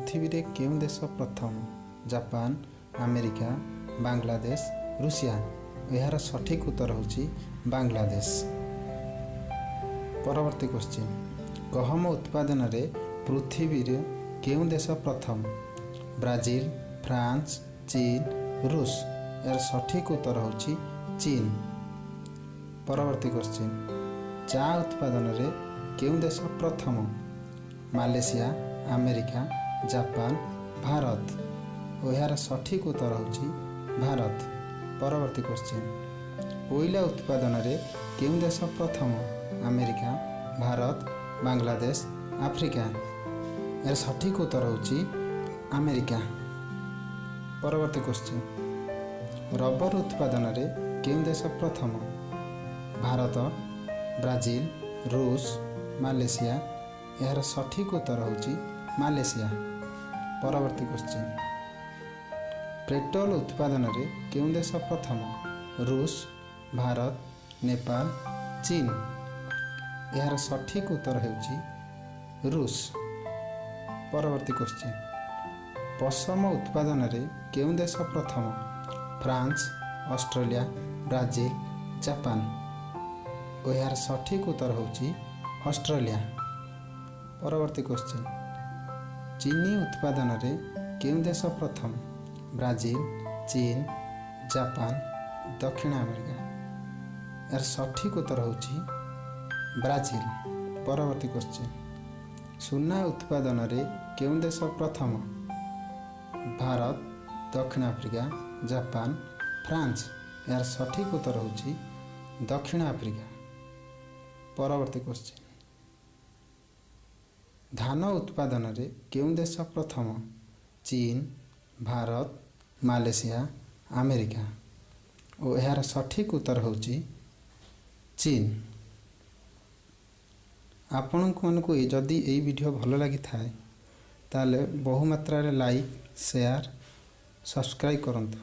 ପୃଥିବୀରେ କେଉଁ ଦେଶ ପ୍ରଥମ? Japan, America, Bangladesh, Russia. ଏହାର ସଠିକ୍ ଉତ୍ତର ହେଉଛି ବାଂଲାଦେଶ। ପରବର୍ତ୍ତୀ କ୍ୱେଶ୍ଚିନ୍, ଗହମ ଉତ୍ପାଦନରେ ପୃଥିବୀରେ କେଉଁ ଦେଶ ପ୍ରଥମ? ବ୍ରାଜିଲ, ଫ୍ରାନ୍ସ, ଚୀନ, ରୁଷ। ଏହାର ସଠିକ୍ ଉତ୍ତର ହେଉଛି ଚୀନ। ପରବର୍ତ୍ତୀ କ୍ୱେଶ୍ଚିନ୍, ଚା ଉତ୍ପାଦନରେ କେଉଁ ଦେଶ ପ୍ରଥମ? Malaysia, America, Japan, Bharat. ଓ ଏହାର ସଠିକ୍ ଉତ୍ତର ହେଉଛି ଭାରତ। ପରବର୍ତ୍ତୀ କ୍ୱେଶ୍ଚିନ୍, କୋଇଲା ଉତ୍ପାଦନରେ କେଉଁ ଦେଶ ପ୍ରଥମ? America, Bharat, Bangladesh, Africa. ଏହାର ସଠିକ୍ ଉତ୍ତର ହେଉଛି ଆମେରିକା। ପରବର୍ତ୍ତୀ କ୍ୱେଶ୍ଚିନ୍, ରବର ଉତ୍ପାଦନରେ କେଉଁ ଦେଶ ପ୍ରଥମ? ଭାରତ, ବ୍ରାଜିଲ, ରୁଷ, ମାଲେସିଆ। ଏହାର ସଠିକ୍ ଉତ୍ତର ହେଉଛି ମାଲେସିଆ। ପରବର୍ତ୍ତୀ କ୍ୱେଶ୍ଚିନ୍, ପେଟ୍ରୋଲ ଉତ୍ପାଦନରେ କେଉଁ ଦେଶ ପ୍ରଥମ? ରୁଷ, ଭାରତ, ନେପାଳ, ଚୀନ। ଏହାର ସଠିକ୍ ଉତ୍ତର ହେଉଛି ରୁଷ। ପରବର୍ତ୍ତୀ କ୍ୱେଶ୍ଚିନ୍, ପଶମ ଉତ୍ପାଦନରେ କେଉଁ ଦେଶ ପ୍ରଥମ? France, Australia, Brazil, Japan. ଓ ଏହାର ସଠିକ୍ ଉତ୍ତର ହେଉଛି ଅଷ୍ଟ୍ରେଲିଆ। ପରବର୍ତ୍ତୀ କ୍ୱେଶ୍ଚିନ୍, ଚିନି ଉତ୍ପାଦନରେ କେଉଁ ଦେଶ ପ୍ରଥମ? ବ୍ରାଜିଲ, ଚୀନ, ଜାପାନ, ଦକ୍ଷିଣ ଆମେରିକା। ଏହାର ସଠିକ୍ ଉତ୍ତର ହେଉଛି ବ୍ରାଜିଲ। ପରବର୍ତ୍ତୀ କ୍ୱେଶ୍ଚିନ୍, ସୁନା ଉତ୍ପାଦନରେ କେଉଁ ଦେଶ ପ୍ରଥମ? ଭାରତ, ଦକ୍ଷିଣ ଆଫ୍ରିକା, ଜାପାନ, ଫ୍ରାନ୍ସ। ଏହାର ସଠିକ୍ ଉତ୍ତର ହେଉଛି ଦକ୍ଷିଣ ଆଫ୍ରିକା। ପରବର୍ତ୍ତୀ କ୍ୱେଶ୍ଚିନ୍, ଧାନ ଉତ୍ପାଦନରେ କେଉଁ ଦେଶ ପ୍ରଥମ? ଚୀନ, ଭାରତ, ମାଲେସିଆ, ଆମେରିକା। ଓ ଏହାର ସଠିକ୍ ଉତ୍ତର ହେଉଛି ଚୀନ। ଆପଣମାନଙ୍କୁ ଯଦି ଏଇ ଭିଡ଼ିଓ ଭଲ ଲାଗିଥାଏ, ତାହେଲେ ବହୁ ମାତ୍ରାରେ ଲାଇକ୍, ସେୟାର, ସବସ୍କ୍ରାଇବ୍ କରନ୍ତୁ।